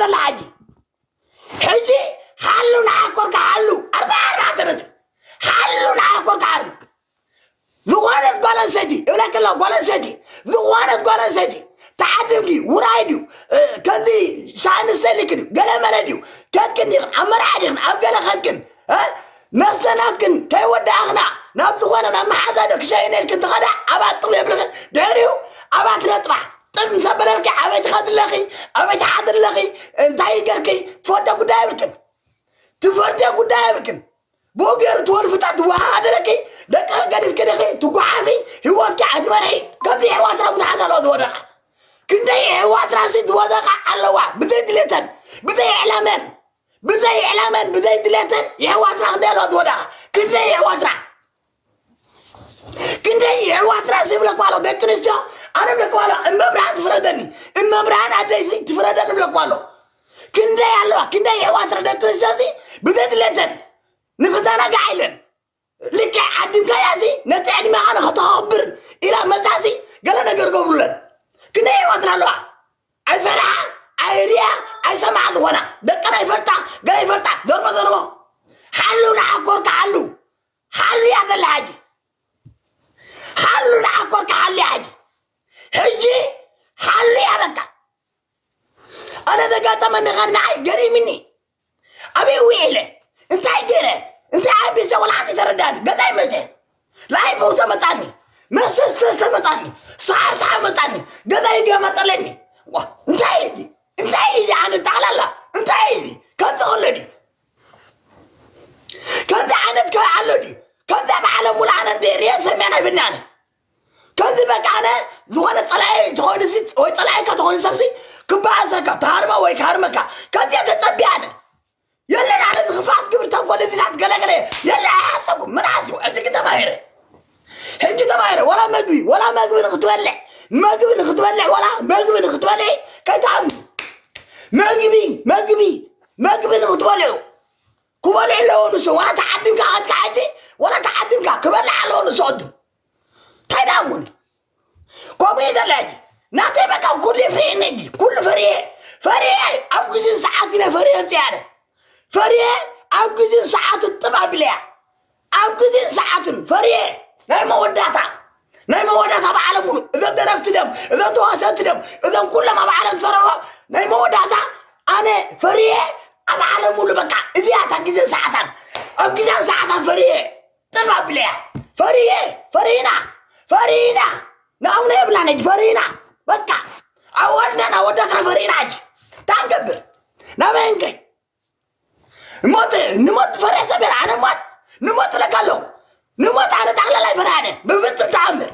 ኣላ ሕጂ። ሕጂ ሓሉ ንዓኮርካ ሓሉ ኣርባዓ ኣርባዕተ ነጥቢ። ሓሉ ንዓኮርካ ሓሉ ዝኾነት ጓል ኣንስተይቲ እብለካ ኣለኹ፣ ጓል ኣንስተይቲ፣ ዝኾነት ጓል ኣንስተይቲ ተዓድምኪ ውራይ ድዩ? ከምዚ ሻንስተልክ ድዩ? ገለ መለ ድዩ? ከትክን ዲኽን ኣብ መርዓ ዲኽን ኣብ ገለ ከትክን መስተናትክን ከይወዳእኽና ናብ ዝኾነ ናብ መሓዛ ዶ ክሸይነልክን ትኸዳ ኣባት ጥም የብልኽን። ድሕሪኡ ኣባት ነጥባ ጥም ሰበለልኪ ኣበይ ትኸድለኺ? ኣበይ ትሓድለኺ? እንታይ ይገርኪ? ትፈተ ጉዳይ የብልክን። ትፈርደ ጉዳይ የብልክን። ብኡ ገይሩ ትወልፍታት ትወሃሃደለኪ። ደቂ ገዲፍኪ ደኺ ትጓዓዚ። ህይወትኪ ኣይትመርሒ። ከምዚ የሕዋትና ብዙሓት ኣለዋ ዝወደቓ። ክንደይ የሕዋትና ሲ ዝወደቓ ኣለዋ፣ ብዘይ ድሌተን፣ ብዘይ ዕላመን፣ ብዘይ ዕላመን ብዘይ ድሌተን የሕዋትና ክንደይ ኣለዋ ዝወደቓ። ክንደይ የሕዋትና ክንደይ የሕዋትና ሲ ብለኩም ኣሎ። ደቂ ኣንስትዮ ኣነ ብለኩም ኣሎ። እመብርሃን ትፍረደኒ። እመብርሃን ኣደይሲ ትፍረደኒ ብለኩም ኣሎ። ክንደይ ኣለዋ፣ ክንደይ የሕዋትና ደቂ ኣንስትዮ ሲ ብዘይ ድሌተን ንኽዘናግዓ ኢለን ልክዕ ዓድምካያ ሲ ነቲ ዕድሜኻ ንኸተኸብር ኢላ መጻ ሲ ገለ ነገር ገብሩለን። ክንደይ የሕዋትና ኣለዋ። ኣይፈርሓ ኣይርያ ኣይሰምዓ ዝኾና ደቀን ኣይፈልጣ ገለ ኣይፈልጣ ዘርሞ ዘርሞ ሓሉ ንዓኮርካ ሓሉ ሓሉ እያ ዘላ ሕጂ ሓሉ ንዓኮርካ ሓሉ እያ ሕጂ ሕጂ ሓሉ እያ በቃ ኣነ ዘጋጠመኒ ኸ ንዓይ ገሪምኒ ኣበይ ውዒለ እንታይ ገይረ እንታይ ዓቢሰ ወላ ሓንቲ ተረዳኒ ገዛይ መፀ ላይፍ ተመጣኒ መሰሰ ተመጣኒ ሰዓብ ሰዓብ መጣኒ ገዛይ ገመጠለኒ እንታይ እዩ እንታይ እዩ ኣነ ጠቕላላ እንታይ እዩ ከምዚ ከሎ ድዩ ከምዚ ዓይነት ከ ኣሎ ድዩ ከምዚ ኣብ ዓለም ሙሉ ኣነ እንደ ርየ ሰሚዐ ናይ ብናነ ከምዚ በቃ ኣነ ዝኾነ ፀላኢ ተኾይኑ ወይ ፀላኢካ ተኾይኑ ሰብሲ ክበኣሰካ ተሃርማ ወይ ክሃርመካ ከምዚኣ ተፀቢያ ኣነ የለን ኣነ ዝኽፋት ግብር ተንኮል እዚታት ገለገለ የለ ኣይሓሰብኩም ምን ሓስቡ ሕጂ ግን ተማሂረ ሕጂ ተማሂረ ወላ መግቢ ወላ መግቢ ንክትበልዕ መግቢ ንክትበልዕ ወላ መግቢ ንክትበልዕ ከይትኣምኑ መግቢ መግቢ መግቢ ንክትበልዑ ክበልዑ ኣለዎ ንሶ ዋላ ተዓዲምካ ከትካ ሕጂ ዋላ ተዓዲምካ ክበልዕ ኣለዎ ንሶ ቅድም እንታይ ደኣ እሙን ከምኡ እዩ ዘላ ሕጂ ናተይ በቃ ኩሉ ፍርየኒ ሕጂ ኩሉ ፈርየ ፈርየ ኣብ ግዜን ሰዓት ኢነ ፈርየ ኣምፅእ ኣነ ፈርየ ኣብ ግዜን ሰዓትን ጥብ ኣቢለያ ኣብ ግዜን ሰዓትን ፈርየ ናይ መወዳእታ ናይ መወዳእታ በዓለም ሙሉ እዞም ደረፍቲ ድዮም እዞም ተዋሰቲ ድዮም እዞም ኩሎም ኣብ ዓለም ዝሰርሑ ናይ መወዳእታ ኣነ ፈርየ ኣብ ዓለም ሙሉ በቃ እዚኣ እታ ግዜን ሰዓታን ኣብ ግዜን ሰዓታን ፈርየ ጥብ ኣቢለያ ፈርየ ፈሪና ፈሪና ንኣምኖ የብላን ሕጂ ፈሪና በቃ ኣዋልዳን ኣወዳትና ፈሪና ሕጂ እንታይ ንገብር ናበይ እንከይ ሞት ንሞት ትፈርሕ ሰብ የለ ኣነ ሞት ንሞት እብለካ ኣለኹ ንሞት ኣነ ጠቕላላ ኣይፈርሓን እየ ብፍጹም ተኣምር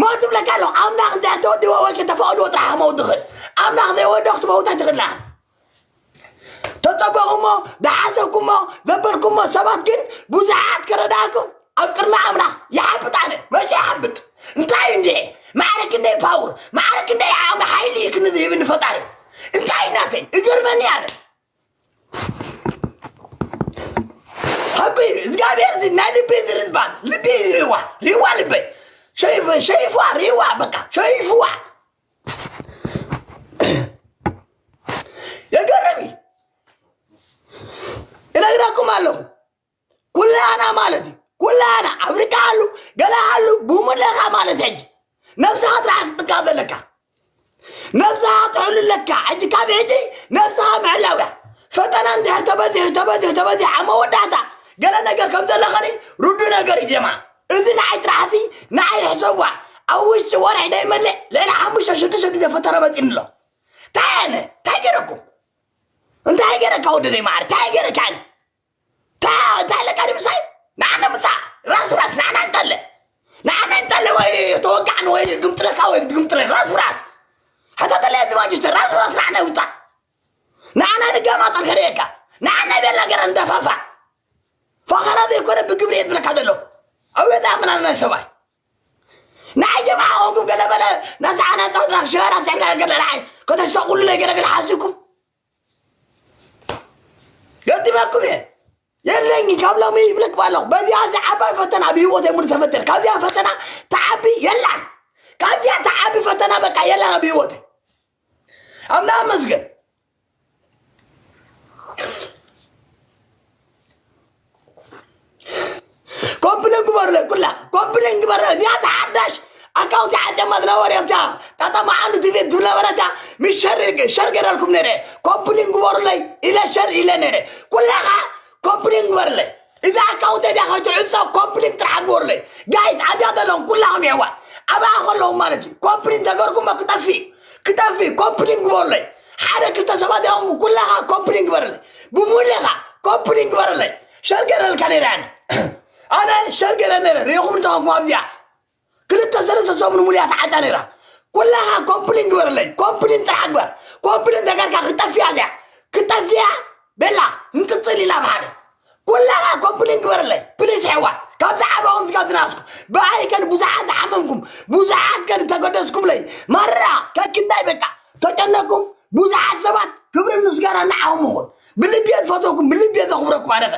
ሞት እብለካ ኣለኹ ኣምላኽ እንድሕር ተወዲዎ ወይ ከተፈቕድዎ ጥራሕ ክመውት ትኽእል ኣምላኽ ዘይወዶ ክትመውት ኣይትኽእልና ተጸበኹሞ ዝሓሰብኩሞ ዘበልኩሞ ሰባት ግን ብዙሓት ከረዳእኩም ኣብ ቅድሚ ኣምላኽ ይሓብጥ ኣነ መሸ ይሓብጥ እንታይ እንደ ማዕረ ክንደይ ፓውር ማዕረ ክንደይ ኣምላኽ ሓይሊ እዩ ክንዚ ይብኒ ፈጣሪ እንታይ ናተይ ይገርመኒ ኣነ ሓቂ እግዚኣብሔር እዚ ናይ ልቢ ዝርዝባን ልቢ ሪዋ ሪዋ ልበይ ሸይፍዋ ሪዋ በቃ ሸይፍዋ የገርም እዩ እነግራኩም ኣለኹ ኩላና ማለት እዩ ኩላና ኣፍሪቃ ኣሉ ገለ ኣሉ ብሙለኻ ማለት ሕጂ ነብስኻ ጥራሕ ክትጥቃ ዘለካ ነብስኻ ትሕሉ ኣለካ ሕጂ ካብ ሕጂ ነብስኻ ምሕላው እያ ፈተና እንድሕር ተበዚሑ ተበዚሑ ተበዚሑ ኣብ መወዳእታ ገለ ነገር ከም ዘለኸኒ ርዱ ነገር እዩ ዜማ እዚ ንዓይ ጥራሕሲ ንዓይ ሕሰብዋ ኣብ ውሽጢ ወርሒ ደይመልእ ልዕሊ ሓሙሽተ ሽዱሽተ ግዜ ፈተና መፂኒ ኣሎ እንታይ ኣነ እንታይ ገይረኩም እንታይ ገይረካ ወደደይ ማዕረ እንታይ ገይረካ ኣነ እንታይ ኣለካ ድምሳይ ንዓና ምፃ ራስ ራስ ንዓና ይጠለ ንዓና ይጠለ ወይ ተወጋዕን ወይ ግምጥለካ ወይ ግምጥለ ራስ ራስ ሕተተለ እዚ ማጅስተር ራስ ራስ ንዓና ይውፃ ንዓና ንገማጠል ከርእየካ ንዓና ቤላ ገረ እንደፋፋ ፈኸራ ዘይኮነ ብግብሪ እየ ዝብለካ ዘሎ ኣውየት ኣምናና ሰባይ ንዓይ ጀማዓ ኾንኩም ገለ በለ ናስዓና ጣጥራ ክሸራ ጸብላ ገለ ንዓይ ከተስተቑሉለይ ገለ ገለ ሓሲብኩም ገጢመኩም እየ የለኝ ካብ ሎሚ ይብለኩም ኣለኹ በዚኣ እዚ ዓባይ ፈተና ኣብ ህይወተይ ሙሉ ተፈተነ ካብዚኣ ፈተና ተዓቢ የላን ካብዚኣ ተዓቢ ፈተና በቃ የላን ኣብ ህይወተይ ኣምና ኣመስገን ኮምፕሌን ግበሩለይ ኩላ ኮምፕሌን ግበረ እዚኣ ተሓዳሽ ኣካውንቲ ዓጨማ ዝነበረ እታ ጣጣ መዓንዱ ቲቪ ትብል ነበረ እታ ምስ ሸር ሸር ገረልኩም ነረ ኮምፕሌን ግበሩለይ ኢለ ሸር ኢለ ነረ ኩላኻ ኮምፕሌን ግበርለይ እዛ ኣካውንት እዚኣ ከይትዕጾ ኮምፕሌን ጥራሕ ግበሩለይ ጋይስ ኣብዚኣ ዘለኹም ኩላኹም የሕዋት ኣብኣ ከለኹም ማለት እዩ ኮምፕሌን ተገርኩሞ ክጠፍእ ክጠፍእ ኮምፕሌን ግበሩለይ ሓደ ክልተ ሰባት ያኹም ኩላኻ ኮምፕሌን ግበርለይ ብሙሉኻ ኮምፕሌን ግበርለይ ሸር ገረልካ ነረ ኣነ ኣነ ሸር ገረ ነረ ሪኹም እንተኾንኩም ኣብዚኣ ክልተ ሰለስተ ሰሙን ሙሉያ ተዓጣ ነይራ ኩላኻ ኮምፕሊን ግበረለይ ኮምፕሊን ጥራሕ ግበር ኮምፕሊን ተጋርካ ክጠፍያ እዚኣ ክጠፍያ ቤላ ንቅፅል ኢና ብሓደ ኩላኻ ኮምፕሊን ግበረለይ ፕሊስ ሕዋት ካብ ዝዓበኹም ዝጋብ ዝናስኩም ብኣይ ከን ብዙሓት ዝሓመምኩም ብዙሓት ከን ተገደስኩምለይ ማራ ከክንዳይ በቃ ተጨነኩም ብዙሓት ሰባት ክብርን ምስጋና ንዓኹም ይኹን ብልቢ እየ ዝፈተኩም ብልቢ እየ ዘኽብረኩም ኣነ ከ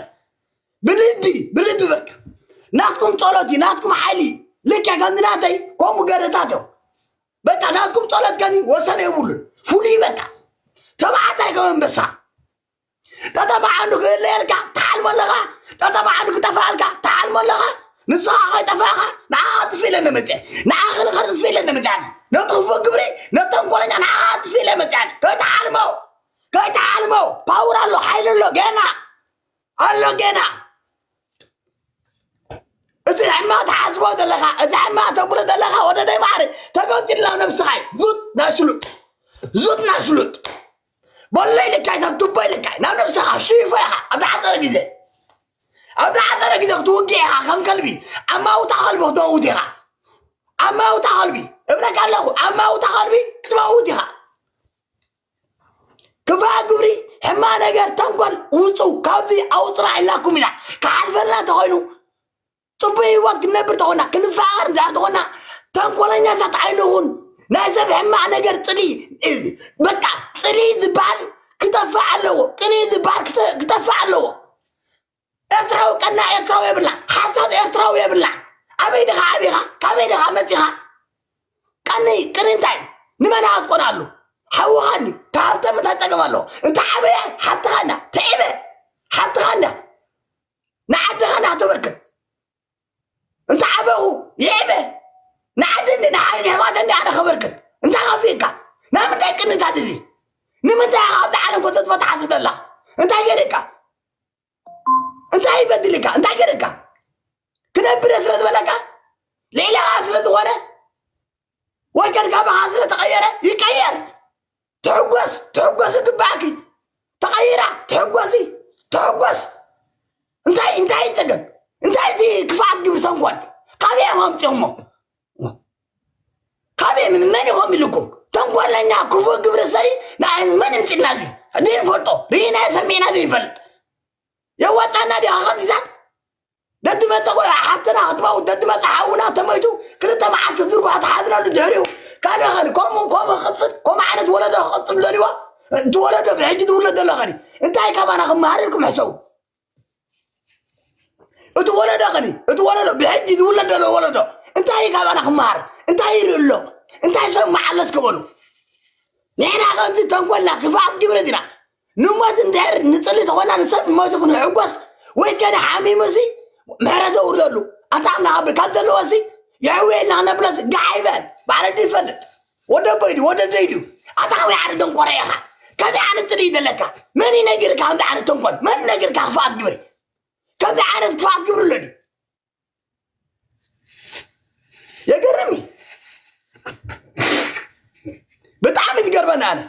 ብልቢ ብልቢ በቃ ናትኩም ጸሎት እዩ ናትኩም ሓይሊ እዩ ልክዕ ከምዚ ናተይ ከምኡ ገደታት እዮም በቃ ናትኩም ጸሎት ከኒ ወሰን የብሉን ፍሉይ በቃ ተባዕታይ ከም ኣንበሳ ጠጠባዓንዱ ክእለየልካ ተሓልሞ ኣለኻ ጠጠባዓንዱ ክጠፋኣልካ ተሓልሞ ኣለኻ ንስኻ ከይጠፋእኻ ንዓኻ ትፍእለኒ መፅአ ንዓኻ ንኸር ትፍእለኒ መፅኣኒ ነቲ ክፉእ ግብሪ ነተንኮለኛ ንዓኻ ትፍእለ መፅኣኒ ከይተሓልሞ ከይተሓልሞ ፓውር ኣሎ ሓይሊ ኣሎ ገና ኣሎ ገና እቲ ሕማቕ ትሓስቦ ዘለኻ እቲ ሕማቕ ተብሎ ዘለኻ ወደደይ ማዕረ ተገምጢልና ነብስኻ እዩ ዙጥ ናይ ስሉጥ ዙጥ ናይ ስሉጥ በሎ ኢልካ እዩ ቱቦ ኢልካ እዩ ናብ ነብስኻ ሽፎ ኢኻ ኣብ ዝሓፀረ ግዜ ኣብ ዝሓፀረ ግዜ ክትውግእ ኢኻ ከም ከልቢ ኣብ ማውታ ከልቢ ክትመውት ኢኻ ኣብ ማውታ ከልቢ እብለካ ኣለኹ ኣብ ማውታ ከልቢ ክትመውት ኢኻ ክፋእ ግብሪ ሕማቕ ነገር ተንኮል ውፁ ካብዚ ኣውፅና ኢልናኩም ኢና ክሓልፈልና እንተኮይኑ ፅቡቅ ህይወት ክንነብር ተኮና ክንፈቃቀር እንድሕር ተኮና ተንኮለኛታት ኣይንኹን ናይ ሰብ ሕማቕ ነገር ፅሊ በቃ ፅሊ ዝበሃል ክጠፍእ ኣለዎ ቅኒ ዝበሃል ክጠፍእ ኣለዎ ኤርትራዊ ቀና ኤርትራዊ የብላ ሓሳብ ኤርትራዊ የብላ ኣበይ ድኻ ዓቢኻ ካበይ ድኻ መፂኻ ቀኒ ቅኒ እንታይ ንመን ኣትቆናሉ ሓውኻኒ ካብ ሃብተ ምንታይ ፀገም ኣለዎ እንተ ዓበየ ሓብትኻና ትዒበ ሓብትኻና ንዓድኻና ተበርክት እንተ ዓበኹ ይዕበ ንዓድኒ ንሓይን ኣሕዋተኒ ኣነ ከበርክት እንታይ ከፊእካ ናይ ምንታይ ቅንታት እዚ ንምንታይ ኢኻ ኣብዚ ዓለም ከተጥፎ ትሓስብ ዘላ እንታይ ገይርካ እንታይ ይበድልካ እንታይ ገይርካ ክነብር ስለ ዝበለካ ልዕለኻ ስለ ዝኾነ ወይ ከን ካባኻ ስለ ተቐየረ ይቀየር ትሕጎስ ትሕጎስ ይግባእኪ ተቐይራ ትሕጎሲ ትሕጎስ እንታይ እንታይ ይፀገም እንታይ እቲ ክፍኣት ግብሪ ተንኮል ካበይ እዮም ኣምፂኦሞ ካበይ ምን መን ይኾም ኢልኩም ተንኮለኛ ክፉእ ግብሪ ሰይ ንዓይ መን ይምፅልና እዚ ድን ፈልጦ ርኢና ሰሚዕና ዘይፈልጥ የዋጣና ዲኻ ከምዚታት ደድመፀ ቆልዓ ሓብትና ክትመውት ደድመፀ ሓውና ተመይቱ ክልተ መዓልቲ ዝርጓሕ ተሓዝነሉ ድሕሪኡ ካልእ ኸኒ ከምኡ ከምኡ ክቅፅል ከምኡ ዓይነት ወለዶ ክቅፅል ደልዋ እቲ ወለዶ ብሕጂ ዝውለድ ዘሎ ኸኒ እንታይ ካባና ክመሃር ኢልኩም ሕሰቡ እቲ ወለዶ ኸኒ እቲ ወለዶ ብሕጂ ዝውለድ ዘሎ ወለዶ እንታይ ካባና ክመሃር እንታይ ይርኢ ኣሎ እንታይ ሰብ መዓለስ ክበሉ ንሕና ከምዚ ተንኮልና ክፍኣት ግብረት ኢና ንሞት እንድሕር ንፅሊ ተኾና ንሰብ ሞቱ ክንሕጎስ ወይ ከነ ሓሚሙሲ ምሕረት ዘውርደሉ ኣንታ ኣምላኽ ኣብል ካብ ዘለዎሲ የሕውየልና ክነብለስ ጋሕ ይበል ባዕለ ይፈልጥ ወደ ቦይ ድዩ ወደ ደይ ድዩ ኣታ ወይ ዓደ ደንቆረ ኢኻ ከመይ ዓይነት ፅሊ እዩ ዘለካ መን ይነግርካ ከምዚ ዓይነት ተንኮል መን ይነግርካ ክፍኣት ግብሪ ከምዚ ዓይነት ክፍኣት ግብሪ ኣሎ ድዩ የገርም እዩ። ብጣዕሚ ዝገርመኒ ኣነ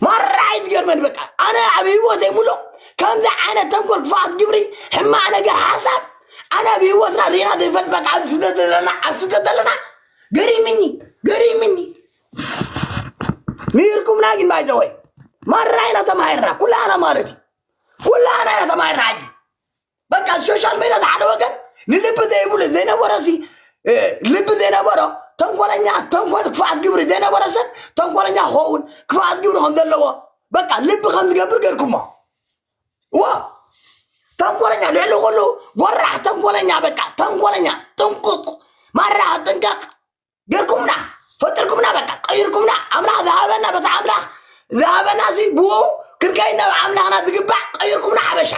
ማራ እዩ ዝገርመኒ በቃ ኣነ ኣብ ህይወተይ ሙሉእ ከምዚ ዓይነት ተንኮል ክፍኣት ግብሪ ሕማቕ ነገር ሓሳብ ኣነ ኣብ ህይወትና ርኢና ዘይፈልጥ በቃ ኣብዚ ስደት ዘለና ኣብ ስደት ዘለና ገሪምኒ ገሪምኒ ምሂርኩምና ግን ባይዘወይ ማራ ኢና ተማሂርና ኩላና ማለት እዩ ኩላና ኢና ተማሂርና ሕጂ በቃ ሶሻል ሜድያ ሓደ ወገን ንልቢ ዘይብሉ ዘይነበረ ሲ ልቢ ዘይነበሮ ተንኮለኛ ተንኮል ክፍኣት ግብሪ ዘይነበረ ሰብ ተንኮለኛ ክኸውን ክፍኣት ግብሪ ከም ዘለዎ በቃ ልቢ ከም ዝገብር ገርኩሞ ዋ ተንኮለኛ ልዕሊ ኩሉ ጎራሕ ተንኮለኛ በቃ ተንኮለኛ ጥንቁቅ ማራ ጥንቀቅ ገርኩምና ፈጥርኩምና በቃ ቀይርኩምና ኣምላኽ ዝሃበና በታ ኣምላኽ ዝሃበና ሲ ብኡ ክንከይድ ናብ ኣምላኽና ዝግባዕ ቀይርኩምና ሓበሻ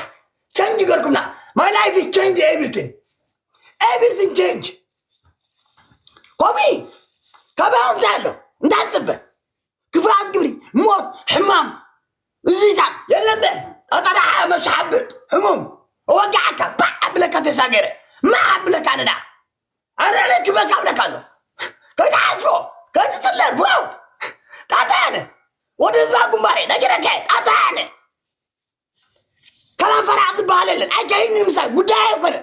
ቸንጅ ገርኩምና My life is change everything. Everything change. ኮሚ ከባቢ እንታይ ኣሎ? እንታይ ትፅበ? ክፍኣት ግብሪ፣ ሞት፣ ሕማም፣ እዚታት የለን በል። ኣጣዳሓ መሻሓብጥ ሕሙም እወጋዓካ ባዕ ኣብለካ ተሳገረ ማዕ ኣብለካ ንዳ ኣረለ ክበካ ኣብለካ ኣሎ። ከይትሓስቦ ከይትፅለር ብሮ ጣጣያነ ወደ ህዝባ ጉንባሬ ነጊረካ ጣጣያነ ከላም ፈራሕ ዝበሃል የለን። ኣይከይኒ ምሳይ ጉዳይ ኣይኮነ።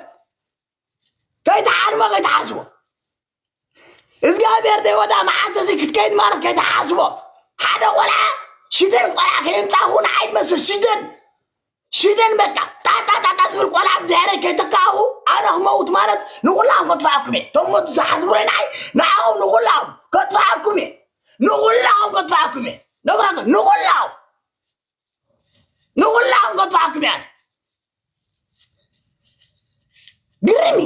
ከይትሓልሞ ከይትሓስቦ እግዚኣብሔር ዘይወዳ መዓልቲ እዚ ክትከይድ ማለት ከይትሓስቦ። ሓደ ቆልዓ ሽደን ቆልዓ ከየምፃኹ ንዓይ ትመስል ሽደን ሽደን በቃ ጣጣጣጣ ዝብል ቆልዓ ብድሕረይ ከይተካእኹ ኣነ ክመውት ማለት ንኩላም ከጥፋኣኩም እየ። እቶም ሞት ዝሓስብሮይ ንዓይ ንዓኹም ንኩላም ከጥፋኣኩም እየ። ንኩላም ከጥፋኣኩም እየ። ነግራኩም ንኩላም ንኹላም ከጥፋኣኩም እያ። ግርሚ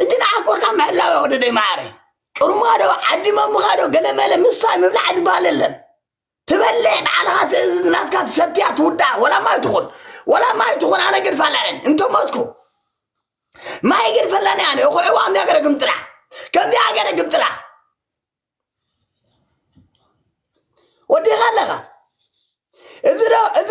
እጅ ንዓኮርካ ምሕላው ወደደይ ማዕረ ጭርማ ዶ ዓዲ መምኻ ዶ ገለመለ ምስታይ ምብላዕ ዝበሃል የለን። ትበልዕ ባዕልኻ ትእዝዝ ናትካ ትሰትያ ትውዳእ ወላ ማይ ትኹን ወላ ማይ ትኹን ኣነ ገድፋላየን እንተሞትኩ ማይ ገድፈላኒ ኣነ እኮ እዋ ከምዚኣ ገረ ግምጥላ ከምዚኣ ገረ ግምጥላ ወዲኻ ኣለኻ እዚ ዶ እዚ